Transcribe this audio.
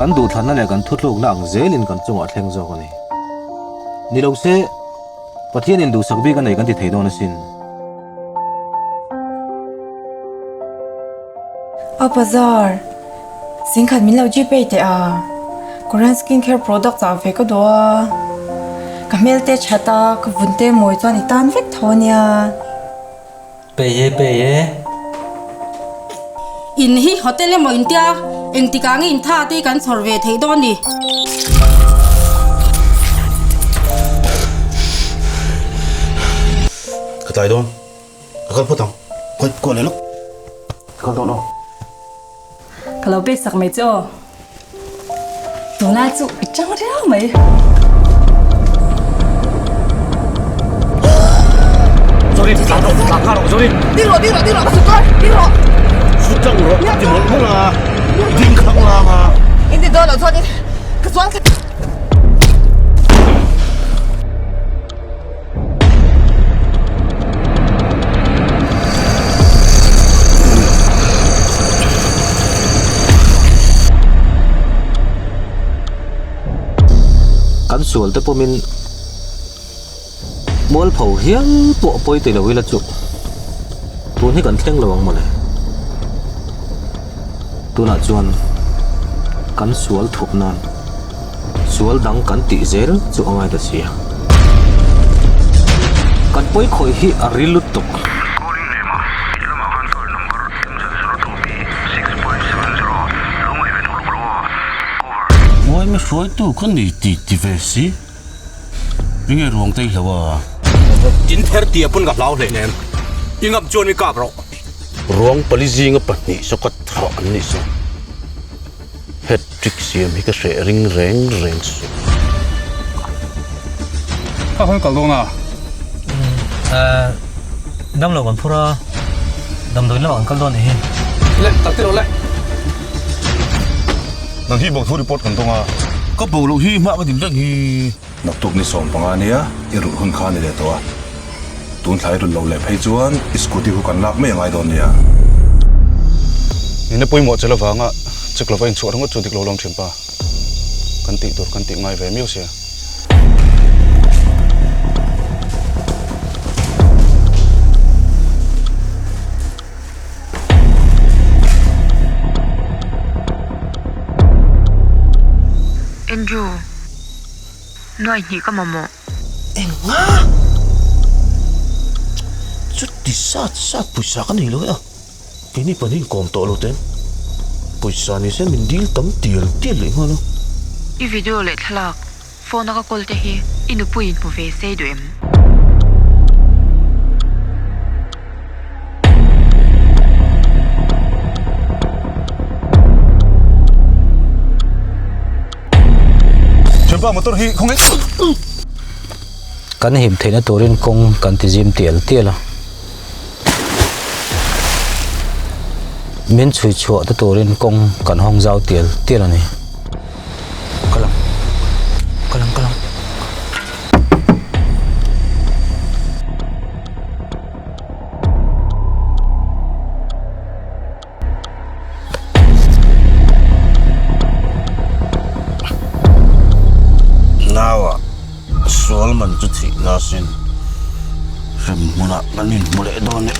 Kan duhthlanna leh kan thutlukna ang zelin kan chungah a thleng zawk a ni. Ni lo se, Pathianin duhsak bik a nei kan ti thei dawn asin. A bazar, singkhat min lo gpay teh a, Korean skin care product ah ve ka duh a, ka hmel te that a, ka vun te mawi chuan i tan vek tho ania. Pei e pei e. In hi hotel emaw in tia engtikah nge in tha te kan chhawr ve theih dawn ni. Ka tlai dawn. Ka kal phawt ang. Khawi kuah leh lawk. Ka kal dawn aw. Ka lo pek sak mai che aw. Tunlai chu i chang riau mai. Zorin, tlan rawh, tlan nghal rawh Zorin. Ding rawh, ding rawh, ding rawh, ka sut dawn, ding rawh. Sut chang rawh, ti mawlh mawlh a, i ding khang lang a. In ti dawn loh chuanin ka chuan ka. Kan sual te pawmin mualpho hial pawh pawi ti lo ila chu tun hi kan thleng lo ang mawle. Tunah chuan kan sual thup nan. Sual dang kan tih zel chu a ngai ta sia. Kan pawi khawih hi a ril lutuk. Calling name a in lamah khan car number MZ02B6.70 lo ngaihven uluk lo a, over. Uaime hruaitu ka ni ti ti ve si. Enge ruang te i hlo a? In ther tia pawn ka hlau hleinem. I ngam chuan i kap rawh. Ruang pali zinga pahnih saw ka thah an nih saw. Hat trick siam hi ka hreh ring reng reng suh. Ka hawn kal dawn a. Dam lo kan phur a, damdawi lamah kan kal dawn nih hi. Le, tak ti rawh le. Nang hi bo thu report kan dawng a. Ka bo loh hi hma ka dim reng hi. Naktuk ni 15 nia i rulh hun kha a ni leh tawh a. Tun thlai rulh loh leh phei chuan i scooty hu kan lak mai a ngai dawn nia. Nihna pawimawh che lovanga check lova inchhuah ringawt chu dik lo lawm thin pa. Kan tih tur kan tih ngai ve miau sia. Andrew, nuai hnih ka mamawh. Enga? Chuti sat sat pawisa ka nei lo e a, keini pahnih inkawm tawh lo ten pawisa ni se min dil tam tial tial leh nghal a. I video leh thlalak phone a ka call te hi i nupui in hmu ve sei duh em? Thianpa motor hi khawnge Kan him theihna turin kawng kan ti zim tial tial a. Min chhui chhuah te turin kawng kan hawng zau tial tial a ni. Kal ang. Kal ang kal ang. Naua sual man chu thih na sin hrem hmunah kan inhmu leh dawn e.